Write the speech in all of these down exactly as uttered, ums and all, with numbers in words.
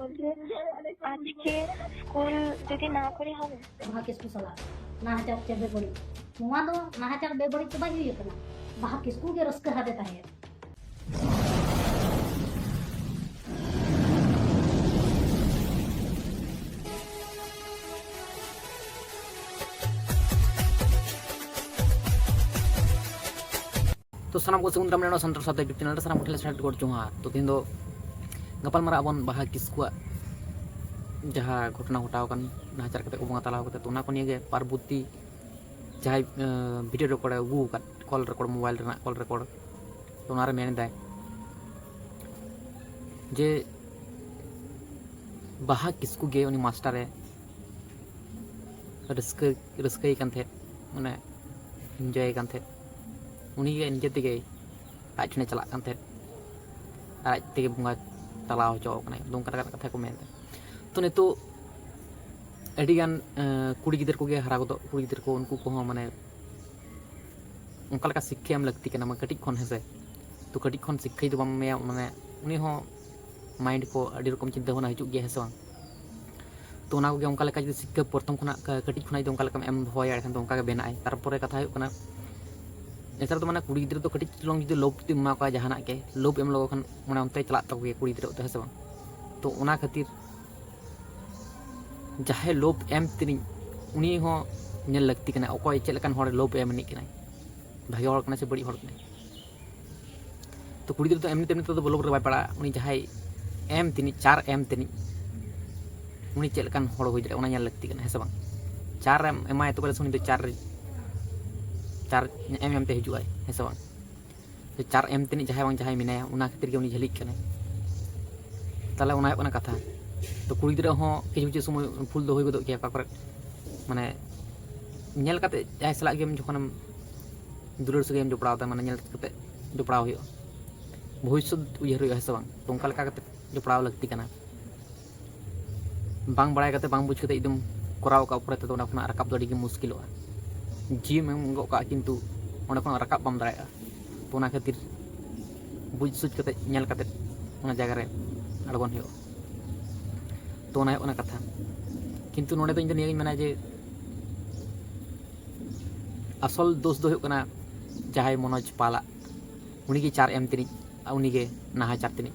ᱟᱡᱠᱮ school ᱡᱩᱫᱤ ᱱᱟ ᱠᱚᱨᱮ ᱦᱚᱸ ᱵᱟᱦᱟ ᱠᱤᱥᱠᱩ ᱥᱟᱞᱟᱜ ᱱᱟᱦᱟᱪᱟᱨ ᱪᱮ ᱵᱮᱵᱟᱹᱲᱤᱡ, ᱱᱚᱣᱟ ᱫᱚ ᱱᱟᱦᱟᱪᱟᱨ ᱵᱮᱵᱟᱹᱲᱤᱡ ᱫᱚ ᱵᱟᱭ ᱦᱩᱭ ᱟᱠᱟᱱᱟ᱾ ᱵᱟᱦᱟ ᱠᱤᱥᱠᱩ ᱜᱮ ᱨᱟᱹᱥᱠᱟᱹ ᱦᱟᱫᱮ ᱛᱟᱦᱮᱸᱫ᱾ ᱛᱚ ᱥᱟᱱᱟᱢ ᱠᱚ ᱥᱟᱹᱜᱩᱱ ᱫᱟᱨᱟᱢ ᱱᱚᱣᱟ ᱥᱟᱱᱛᱟᱲ ᱥᱟᱶᱛᱟ YouTube ᱪᱮᱱᱮᱞ ᱨᱮ ᱥᱟᱱᱟᱢ ᱠᱚᱴᱷᱮᱱ ᱥᱟᱹᱜᱩᱱ ᱡᱚᱦᱟᱨ᱾ ᱛᱚ ᱛᱮᱦᱮᱧ ᱫᱚ ᱜᱟᱯᱟᱞ ᱢᱟᱨᱟᱣ ᱟᱵᱚᱱ ᱵᱟᱦᱟ ᱠᱤᱥᱠᱩᱣᱟᱜ ᱡᱟᱦᱟᱸ ᱜᱷᱚᱴᱚᱱᱟ ᱜᱷᱚᱴᱟᱣ ᱟᱠᱟᱱ, ᱱᱟᱦᱟᱪᱟᱨ ᱠᱟᱛᱮ ᱠᱚ ᱵᱚᱸᱜᱟ ᱛᱟᱞᱟ ᱟᱠᱟᱫᱟ᱾ ᱛᱚ ᱚᱱᱟ ᱠᱚ ᱱᱤᱭᱮ ᱜᱮ ᱯᱟᱨᱵᱚᱛᱤ ᱡᱟᱦᱟᱸᱭ ᱵᱷᱤᱰᱤᱭᱳ ᱨᱮᱠᱚᱨᱰ ᱮ ᱟᱹᱜᱩ ᱟᱠᱟᱫ, ᱠᱚᱞ ᱨᱮᱠᱚᱨᱰ, ᱢᱳᱵᱟᱭᱤᱞ ᱨᱮᱱᱟᱜ ᱠᱚᱞ ᱨᱮᱠᱚᱨᱰ, ᱛᱚ ᱚᱱᱟᱨᱮ ᱢᱮᱱ ᱮᱫᱟᱭ ᱡᱮ ᱵᱟᱦᱟ ᱠᱤᱥᱠᱩ ᱜᱮ ᱩᱱᱤ ᱢᱟᱥᱴᱟᱨᱮ ᱨᱟᱹᱥᱠᱟᱹ ᱨᱟᱹᱥᱠᱟᱹᱭ ᱠᱟᱱ ᱛᱟᱦᱮᱸᱫ, ᱢᱟᱱᱮ ᱤᱱᱡᱚᱭ ᱠᱟᱱ ᱛᱟᱦᱮᱸᱫ᱾ ᱩᱱᱤ ᱜᱮ ᱱᱤᱡᱮ ᱛᱮᱜᱮ ᱟᱡ ᱴᱷᱮᱱᱮ ᱪᱟᱞᱟᱜ ᱠᱟᱱ ᱛᱟᱦᱮᱸᱫ ᱟᱨ ᱟᱡ ᱛᱮᱜᱮ ᱵᱚᱸᱜᱟ ᱛᱟᱞᱟ ᱦᱚᱪᱚ ᱠᱟᱱᱟᱭ᱾ ᱱᱚᱝᱠᱟ ᱞᱮᱠᱟᱱᱟᱜ ᱠᱟᱛᱷᱟ ᱠᱚ ᱢᱮᱱ ᱮᱫᱟ᱾ ᱛᱚ ᱱᱤᱛᱚᱜ ᱟᱹᱰᱤᱜᱟᱱ ᱠᱩᱲᱤ ᱜᱤᱫᱟᱹᱨ ᱠᱚᱜᱮ ᱦᱟᱨᱟ ᱜᱚᱫᱚᱜ, ᱠᱩᱲᱤ ᱜᱤᱫᱟᱹᱨ ᱠᱚ, ᱩᱱᱠᱩ ᱠᱚᱦᱚᱸ ᱢᱟᱱᱮ ᱚᱱᱠᱟ ᱞᱮᱠᱟ ᱥᱤᱠᱠᱷᱟ ᱮᱢ ᱞᱟᱹᱠᱛᱤ ᱠᱟᱱᱟ, ᱢᱟᱱᱮ ᱠᱟᱹᱴᱤᱡ ᱠᱷᱚᱱ, ᱦᱮᱸ ᱥᱮ᱾ ᱛᱚ ᱠᱟᱹᱴᱤᱡ ᱠᱷᱚᱱ ᱥᱤᱠᱠᱷᱟ ᱡᱩᱫᱤ ᱵᱟᱢ ᱮᱢᱟᱭᱟ, ᱢᱟᱱᱮ ᱩᱱᱤ ᱦᱚᱸ ᱢᱟᱭᱤᱱᱰ ᱠᱚ ᱟᱹᱰᱤ ᱨᱚᱠᱚᱢ ᱪᱤᱱᱛᱟᱹ ᱵᱷᱟᱵᱽᱱᱟ ᱦᱤᱡᱩᱜ ᱜᱮᱭᱟ, ᱦᱮᱸ ᱥᱮ ᱵᱟᱝ? ᱛᱚ ᱚᱱᱟ ᱠᱚᱜᱮ ᱚᱱᱠᱟ ᱞᱮᱠᱟ ᱡᱩᱫᱤ ᱥᱤᱠᱠᱷᱟ ᱯᱨᱚᱛᱷᱚᱢ ᱠᱷᱚᱱᱟᱜ, ᱠᱟᱹᱴᱤᱡ ᱠᱷᱚᱱᱟᱜ ᱡᱩᱫᱤ ᱚᱱᱠᱟ ᱞᱮᱠᱟᱢ ᱮᱢ ᱫᱚᱦᱚᱭᱟ, ᱮᱱᱠᱷᱟᱱ ᱫᱚ ᱚᱱᱠᱟ ᱜᱮ ᱵᱮᱱᱟᱜᱼᱟᱭ᱾ ᱛᱟᱨᱯᱚᱨᱮ ᱠᱟᱛᱷᱟ ᱦᱩᱭᱩᱜ ᱠᱟᱱᱟ, ᱱᱮᱛᱟᱨ ᱫᱚ ᱢᱟᱱᱮ ᱠᱩᱲᱤ ᱜᱤᱫᱽᱨᱟᱹ ᱫᱚ ᱠᱟᱹᱴᱤᱡ ᱪᱩᱞᱩᱝ ᱡᱩᱫᱤ ᱞᱳᱵᱷ ᱡᱩᱫᱤᱢ ᱮᱢᱟ ᱠᱚᱣᱟ ᱡᱟᱦᱟᱱᱟᱜ ᱜᱮ, ᱞᱳᱵᱷ ᱮᱢ ᱞᱮᱠᱚ ᱠᱷᱟᱱ ᱢᱟᱱᱮ ᱚᱱᱛᱮ ᱪᱟᱞᱟᱜ ᱛᱟᱠᱚ ᱜᱮᱭᱟ ᱠᱩᱲᱤ ᱜᱤᱫᱽᱨᱟᱹ ᱫᱚ, ᱦᱮᱸ ᱥᱮ ᱵᱟᱝ? ᱛᱚ ᱚᱱᱟ ᱠᱷᱟᱹᱛᱤᱨ ᱡᱟᱦᱟᱸᱭ ᱞᱳᱵᱷ ᱮᱢ ᱛᱤᱱᱤᱡ, ᱩᱱᱤ ᱦᱚᱸ ᱧᱮᱞ ᱞᱟᱹᱠᱛᱤ ᱠᱟᱱᱟ, ᱚᱠᱚᱭ ᱪᱮᱫ ᱞᱮᱠᱟᱱ ᱦᱚᱲᱮ ᱞᱳᱵᱷ ᱮᱢ ᱮᱱᱤᱡ ᱠᱟᱱᱟᱭ, ᱵᱷᱟᱜᱮ ᱦᱚᱲ ᱠᱟᱱᱟᱭ ᱥᱮ ᱵᱟᱹᱲᱤᱡ ᱦᱚᱲ ᱠᱟᱱᱟᱭ᱾ ᱛᱚ ᱠᱩᱲᱤ ᱜᱤᱫᱽᱨᱟᱹ ᱫᱚ ᱮᱢᱱᱤ ᱛᱮᱢᱱᱤ ᱛᱮᱫᱚ ᱞᱳᱵᱷ ᱨᱮ ᱵᱟᱭ ᱯᱟᱲᱟᱜᱼᱟ᱾ ᱩᱱᱤ ᱡᱟᱦᱟᱸᱭ ᱮᱢ ᱛᱤᱱᱤᱡ, ᱪᱟᱨ ᱮᱢ ᱛᱤᱱᱤᱡ, ᱩᱱᱤ ᱪᱮᱫ ᱞᱮᱠᱟᱱ ᱦᱚᱲ ᱦᱩᱭ ᱫᱟᱲᱮᱭᱟᱜᱼᱟ, ᱚᱱᱟ ᱧᱮᱞ ᱞᱟᱹᱠᱛᱤ ᱠᱟᱱᱟ, ᱦᱮᱸ ᱥᱮ ᱵᱟᱝ? ᱪᱟᱨ ᱮᱢ ᱮᱢᱟᱭᱟ, ᱛᱚᱵᱮ ᱥᱮ ᱩᱱᱤ ᱫᱚ ᱪᱟᱨ ᱨᱮ, ᱪᱟᱨ ᱮᱢ ᱮᱢ ᱛᱮ ᱦᱤᱡᱩᱜᱼᱟᱭ, ᱦᱮᱸ ᱥᱮ ᱵᱟᱝ? ᱪᱟᱨ ᱮᱢ ᱛᱤᱱᱤᱡ ᱡᱟᱦᱟᱸᱭ ᱵᱟᱝ ᱡᱟᱦᱟᱸᱭ ᱢᱮᱱᱟᱭᱟ, ᱚᱱᱟ ᱠᱷᱟᱹᱛᱤᱨ ᱜᱮ ᱩᱱᱤ ᱡᱷᱟᱹᱞᱤᱜ ᱠᱟᱱᱟᱭ᱾ ᱛᱟᱦᱚᱞᱮ ᱚᱱᱟ ᱦᱩᱭᱩᱜ ᱠᱟᱱᱟ ᱠᱟᱛᱷᱟ᱾ ᱛᱚ ᱠᱩᱲᱤ ᱜᱤᱫᱽᱨᱟᱹ ᱦᱚᱸ ᱠᱤᱪᱷᱩ ᱠᱤᱪᱷᱩ ᱥᱚᱢᱚᱭ ᱵᱷᱩᱞ ᱫᱚ ᱦᱩᱭ ᱜᱚᱫᱚᱜ ᱜᱮᱭᱟ, ᱚᱠᱟ ᱠᱚᱨᱮ ᱢᱟᱱᱮ ᱧᱮᱞ ᱠᱟᱛᱮ ᱡᱟᱦᱟᱸᱭ ᱥᱟᱞᱟᱜ ᱜᱮᱢ ᱡᱚᱠᱷᱚᱱᱮᱢ ᱫᱩᱞᱟᱹᱲ ᱥᱟᱹᱜᱟᱹᱭᱮᱢ ᱡᱚᱯᱲᱟᱣ ᱫᱟ, ᱢᱟᱱᱮ ᱧᱮᱞ ᱠᱟᱛᱮ ᱡᱚᱯᱲᱟᱣ ᱦᱩᱭᱩᱜᱼᱟ, ᱵᱷᱚᱵᱤᱥᱥᱚᱛ ᱩᱭᱦᱟᱹᱨ ᱦᱩᱭᱩᱜᱼᱟ, ᱦᱮᱸ ᱥᱮ ᱵᱟᱝ? ᱛᱚ ᱚᱱᱠᱟ ᱞᱮᱠᱟ ᱠᱟᱛᱮ ᱡᱚᱯᱲᱟᱣ ᱞᱟᱹᱠᱛᱤ ᱠᱟᱱᱟ᱾ ᱵᱟᱝ ᱵᱟᱲᱟᱭ ᱠᱟᱛᱮ, ᱵᱟᱝ ᱵᱩᱡᱽ ᱠᱟᱛᱮ ᱡᱩᱫᱤᱢ ᱠᱚᱨᱟᱣ ᱠᱟᱜᱼᱟ, ᱯᱚᱨᱮ ᱛᱮᱫᱚ ᱚᱱᱟ ᱠᱷᱚᱱᱟᱜ ᱨᱟᱠᱟᱵ ᱫᱚ ᱟᱹᱰᱤ ᱜᱮ ᱢᱩᱥᱠᱤᱞᱚᱜᱼᱟ᱾ ᱡᱤᱣᱤᱢ ᱮᱢ ᱜᱚᱫ ᱠᱟᱜᱼᱟ, ᱠᱤᱱᱛᱩ ᱚᱸᱰᱮ ᱠᱷᱚᱱᱟᱜ ᱨᱟᱠᱟᱵ ᱵᱟᱢ ᱫᱟᱲᱮᱭᱟᱜᱼᱟ᱾ ᱛᱚ ᱚᱱᱟ ᱠᱷᱟᱹᱛᱤᱨ ᱵᱩᱡᱽ ᱥᱩᱡᱽ ᱠᱟᱛᱮ, ᱧᱮᱞ ᱠᱟᱛᱮ ᱚᱱᱟ ᱡᱟᱭᱜᱟ ᱨᱮ ᱟᱬᱜᱚᱱ ᱦᱩᱭᱩᱜᱼᱟ᱾ ᱛᱚ ᱚᱱᱟ ᱦᱩᱭᱩᱜ ᱠᱟᱱᱟ ᱠᱟᱛᱷᱟ᱾ ᱠᱤᱱᱛᱩ ᱱᱚᱰᱮ ᱫᱚ ᱤᱧ ᱫᱚ ᱱᱤᱭᱟᱹᱜᱤᱧ ᱢᱮᱱᱟ ᱡᱮ ᱟᱥᱚᱞ ᱫᱳᱥ ᱫᱚ ᱦᱩᱭᱩᱜ ᱠᱟᱱᱟ ᱡᱟᱦᱟᱸᱭ ᱢᱚᱱᱳᱡᱽ ᱯᱟᱞᱟᱜ, ᱩᱱᱤᱜᱮ ᱪᱟᱨ ᱮᱢ ᱛᱤᱱᱤᱡ, ᱟᱨ ᱩᱱᱤᱜᱮ ᱱᱟᱦᱟᱪᱟᱨ ᱛᱤᱱᱤᱡ,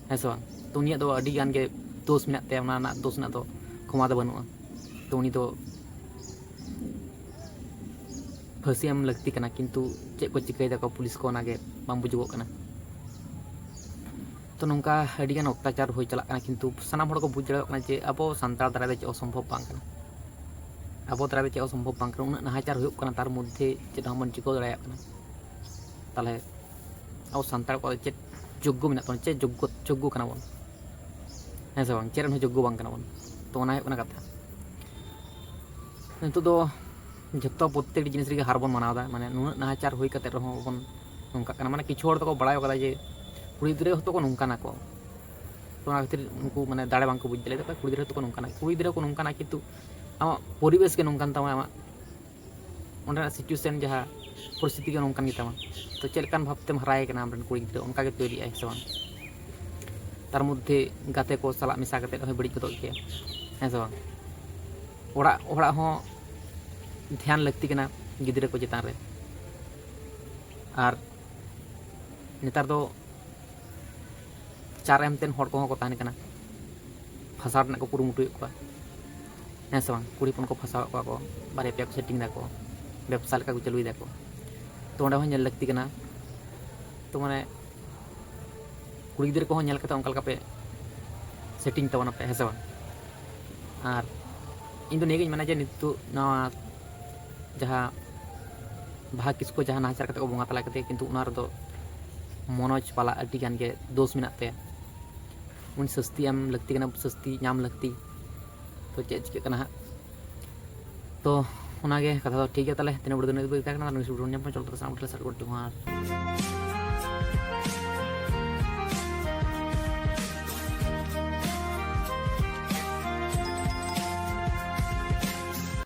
ᱦᱮᱸ ᱥᱮ ᱵᱟᱝ? ᱛᱚ ᱩᱱᱤᱭᱟᱜ ᱫᱚ ᱟᱹᱰᱤ ᱜᱟᱱ ᱜᱮ ᱫᱳᱥ ᱢᱮᱱᱟᱜ ᱛᱟᱭᱟ, ᱚᱱᱟ ᱨᱮᱱᱟᱜ ᱫᱳᱥ ᱨᱮᱱᱟᱜ ᱫᱚ ᱠᱷᱚᱢᱟ ᱫᱚ ᱵᱟᱹᱱᱩᱜᱼᱟ᱾ ᱛᱚ ᱩᱱᱤ ᱫᱚ ᱯᱷᱟᱹᱥᱤ ᱮᱢ ᱞᱟᱹᱠᱛᱤ ᱠᱟᱱᱟ, ᱠᱤᱱᱛᱩ ᱪᱮᱫ ᱠᱚ ᱪᱤᱠᱟᱹᱭ ᱫᱟᱠᱚ ᱯᱩᱞᱤᱥ ᱠᱚ, ᱚᱱᱟᱜᱮ ᱵᱟᱝ ᱵᱩᱡᱩᱜᱚᱜ ᱠᱟᱱᱟ᱾ ᱛᱚ ᱱᱚᱝᱠᱟ ᱟᱹᱰᱤᱜᱟᱱ ᱚᱛᱛᱟᱪᱟᱨ ᱦᱩᱭ ᱪᱟᱞᱟᱜ ᱠᱟᱱᱟ, ᱠᱤᱱᱛᱩ ᱥᱟᱱᱟᱢ ᱦᱚᱲ ᱠᱚ ᱵᱩᱡᱽ ᱫᱟᱲᱮᱭᱟᱜ ᱠᱟᱱᱟ ᱡᱮ ᱟᱵᱚ ᱥᱟᱱᱛᱟᱲ ᱫᱟᱨᱟᱭ ᱛᱮ ᱪᱮᱫ ᱚᱥᱚᱢᱵᱷᱚᱵ ᱵᱟᱝ ᱠᱟᱱᱟ᱾ ᱟᱵᱚ ᱫᱟᱨᱟᱭ ᱛᱮ ᱪᱮᱫ ᱚᱥᱚᱢᱵᱷᱚᱵ ᱵᱟᱝ ᱠᱟᱱᱟ, ᱩᱱᱟᱹᱜ ᱱᱟᱦᱟᱪᱟᱨ ᱦᱩᱭᱩᱜ ᱠᱟᱱᱟ, ᱛᱟᱨ ᱢᱚᱫᱽᱫᱷᱮ ᱪᱮᱫ ᱦᱚᱸ ᱵᱚᱱ ᱪᱤᱠᱟᱹ ᱫᱟᱲᱮᱭᱟᱜ ᱠᱟᱱᱟ᱾ ᱛᱟᱦᱚᱞᱮ ᱟᱵᱚ ᱥᱟᱱᱛᱟᱲ ᱠᱚ ᱪᱮᱫ ᱡᱳᱜᱽᱜᱚ ᱢᱮᱱᱟᱜ ᱛᱟᱵᱚᱱᱟ, ᱪᱮᱫ ᱡᱳᱜᱽᱜᱚ, ᱡᱳᱜᱽᱜᱚ ᱠᱟᱱᱟ ᱵᱚᱱ, ᱦᱮᱸ ᱥᱮ ᱵᱟᱝ? ᱪᱮᱫ ᱨᱮᱱ ᱦᱚᱸ ᱡᱳᱜᱽᱜᱚ ᱵᱟᱝ ᱠᱟᱱᱟ ᱵᱚᱱ᱾ ᱛᱚ ᱚᱱᱟ ᱦᱩᱭᱩᱜ ᱠᱟᱱᱟ ᱠᱟᱛᱷᱟ᱾ ᱱᱤᱛᱚᱜ ᱫᱚ ᱡᱷᱚᱛᱚ ᱯᱨᱚᱛᱛᱮᱠᱴᱤ ᱡᱤᱱᱤᱥ ᱨᱮᱜᱮ ᱦᱟᱨ ᱵᱚᱱ ᱢᱟᱱᱟᱣ ᱮᱫᱟ, ᱢᱟᱱᱮ ᱱᱩᱱᱟᱹᱜ ᱱᱟᱦᱟᱪᱟᱨ ᱦᱩᱭ ᱠᱟᱛᱮ ᱨᱮᱦᱚᱸ ᱵᱚᱱ ᱱᱚᱝᱠᱟᱜ ᱠᱟᱱᱟ᱾ ᱢᱟᱱᱮ ᱠᱤᱪᱷᱩ ᱦᱚᱲ ᱫᱚᱠᱚ ᱵᱟᱲᱟᱭ ᱠᱟᱫᱟ ᱡᱮ ᱠᱩᱲᱤ ᱜᱤᱫᱽᱨᱟᱹ ᱦᱚᱸᱛᱚ ᱠᱚ ᱱᱚᱝᱠᱟᱱᱟ ᱠᱚ, ᱛᱚ ᱚᱱᱟ ᱠᱷᱟᱹᱛᱤᱨ ᱩᱱᱠᱩ ᱢᱟᱱᱮ ᱫᱟᱲᱮ ᱵᱟᱝ ᱠᱚ ᱵᱩᱡᱽ ᱫᱟᱲᱮᱭᱟᱫᱟ, ᱠᱩᱲᱤ ᱜᱤᱫᱽᱨᱟᱹ ᱦᱚᱸᱛᱚ ᱠᱚ ᱱᱚᱝᱠᱟᱱᱟ, ᱠᱩᱲᱤ ᱜᱤᱫᱽᱨᱟᱹ ᱠᱚ ᱱᱚᱝᱠᱟᱱᱟ, ᱠᱤᱱᱛᱩ ᱟᱢᱟᱜ ᱯᱚᱨᱤᱵᱮᱥ ᱜᱮ ᱱᱚᱝᱠᱟᱱ ᱛᱟᱢᱟ, ᱟᱢᱟᱜ ᱚᱸᱰᱮᱱᱟᱜ ᱥᱤᱪᱩᱭᱮᱥᱚᱱ, ᱡᱟᱦᱟᱸ ᱯᱚᱨᱤᱥᱛᱷᱤᱛᱤ ᱜᱮ ᱱᱚᱝᱠᱟᱱ ᱜᱮᱛᱟᱢᱟ᱾ ᱛᱚ ᱪᱮᱫ ᱞᱮᱠᱟᱱ ᱵᱷᱟᱵᱽᱛᱮᱢ ᱦᱟᱨᱟᱭᱮ ᱠᱟᱱᱟ ᱟᱢᱨᱮᱱ ᱠᱩᱲᱤ ᱜᱤᱫᱽᱨᱟᱹ, ᱚᱱᱠᱟ ᱜᱮ ᱛᱚᱭᱨᱤᱜᱼᱟᱭ, ᱦᱮᱸ ᱥᱮ ᱵᱟᱝ? ᱛᱟᱨ ᱢᱚᱫᱽᱫᱷᱮ ᱜᱟᱛᱮ ᱠᱚ ᱥᱟᱞᱟᱜ ᱢᱮᱥᱟ ᱠᱟᱛᱮ ᱦᱚᱸᱭ ᱵᱟᱹᱲᱤᱡ ᱜᱚᱫᱚᱜ ᱜᱮᱭᱟ, ᱦᱮᱸ ᱥᱮ ᱵᱟᱝ? ᱚᱲᱟᱜ ᱦᱚᱲᱟᱜ ᱦᱚᱸ ᱫᱷᱮᱭᱟᱱ ᱞᱟᱹᱠᱛᱤ ᱠᱟᱱᱟ ᱜᱤᱫᱽᱨᱟᱹ ᱠᱚ ᱪᱮᱛᱟᱱ ᱨᱮ᱾ ᱟᱨ ᱱᱮᱛᱟᱨ ᱫᱚ ᱪᱟᱨ ᱮᱢ ᱛᱮᱱ ᱦᱚᱲ ᱠᱚᱦᱚᱸ ᱠᱚ ᱛᱟᱦᱮᱱ ᱠᱟᱱᱟ, ᱯᱷᱟᱸᱥᱟᱣ ᱨᱮᱱᱟᱜ ᱠᱚ ᱠᱩᱨᱩᱢᱩᱴᱩᱭᱮᱫ ᱠᱚᱣᱟ, ᱦᱮᱸ ᱥᱮ ᱵᱟᱝ? ᱠᱩᱲᱤ ᱦᱚᱯᱚᱱ ᱠᱚ ᱯᱷᱟᱸᱥᱟᱣᱮᱫ ᱠᱚᱣᱟ ᱠᱚ, ᱵᱟᱨᱭᱟ ᱯᱮᱭᱟ ᱠᱚ ᱥᱮᱴᱤᱝ ᱫᱟᱠᱚ, ᱵᱮᱵᱽᱥᱟ ᱞᱮᱠᱟ ᱠᱚ ᱪᱟᱹᱞᱩᱭ ᱫᱟᱠᱚ᱾ ᱛᱚ ᱚᱸᱰᱮ ᱦᱚᱸ ᱧᱮᱞ ᱞᱟᱹᱠᱛᱤ ᱠᱟᱱᱟ᱾ ᱛᱚ ᱢᱟᱱᱮ ᱠᱩᱲᱤ ᱜᱤᱫᱽᱨᱟᱹ ᱠᱚᱦᱚᱸ ᱧᱮᱞ ᱠᱟᱛᱮ ᱚᱱᱠᱟ ᱞᱮᱠᱟ ᱯᱮ ᱥᱮᱴᱤᱝ ᱛᱟᱵᱚᱱᱟᱯᱮ, ᱦᱮᱸ ᱥᱮ ᱵᱟᱝ? ᱟᱨ ᱤᱧ ᱫᱚ ᱱᱤᱭᱟᱹᱜᱤᱧ ᱢᱮᱱᱟ ᱡᱮ ᱱᱤᱛᱚᱜ ᱱᱚᱣᱟ ᱡᱟᱦᱟᱸ ᱵᱟᱦᱟ ᱠᱤᱥᱠᱩ ᱡᱟᱦᱟᱸ ᱱᱟᱦᱟᱪᱟᱨ ᱠᱟᱛᱮ ᱠᱚ ᱵᱚᱸᱜᱟ ᱛᱟᱞᱟ ᱠᱮᱫᱮᱭᱟ, ᱠᱤᱱᱛᱩ ᱚᱱᱟ ᱨᱮᱫᱚ ᱢᱚᱱᱳᱡᱽ ᱯᱟᱞᱟ ᱟᱹᱰᱤ ᱜᱟᱱ ᱜᱮ ᱫᱳᱥ ᱢᱮᱱᱟᱜ ᱛᱟᱭᱟ᱾ ᱩᱱᱤ ᱥᱟᱹᱥᱛᱤ ᱮᱢ ᱞᱟᱹᱠᱛᱤ ᱠᱟᱱᱟ, ᱥᱟᱹᱥᱛᱤ ᱧᱟᱢ ᱞᱟᱹᱠᱛᱤ᱾ ᱛᱚ ᱪᱮᱫ ᱪᱤᱠᱟᱹᱜ ᱠᱟᱱᱟ ᱦᱟᱸᱜ? ᱛᱚ ᱚᱱᱟᱜᱮ ᱠᱟᱛᱷᱟ ᱫᱚ᱾ ᱴᱷᱤᱠ ᱜᱮᱭᱟ, ᱛᱟᱦᱚᱞᱮ ᱛᱤᱱᱟᱹᱜ ᱵᱚᱲ ᱫᱤᱱ ᱨᱮ ᱛᱟᱦᱮᱸ ᱠᱟᱱᱟ, ᱱᱤᱭᱩᱡᱽ ᱵᱚᱱ ᱧᱟᱢ ᱠᱟᱱᱟ, ᱪᱚᱞᱚ ᱛᱟᱦᱚᱞᱮ ᱥᱟᱱᱟᱢ ᱠᱚᱴᱷᱮᱱ ᱥᱟᱨ ᱠᱚ ᱡᱚᱦᱟᱨ᱾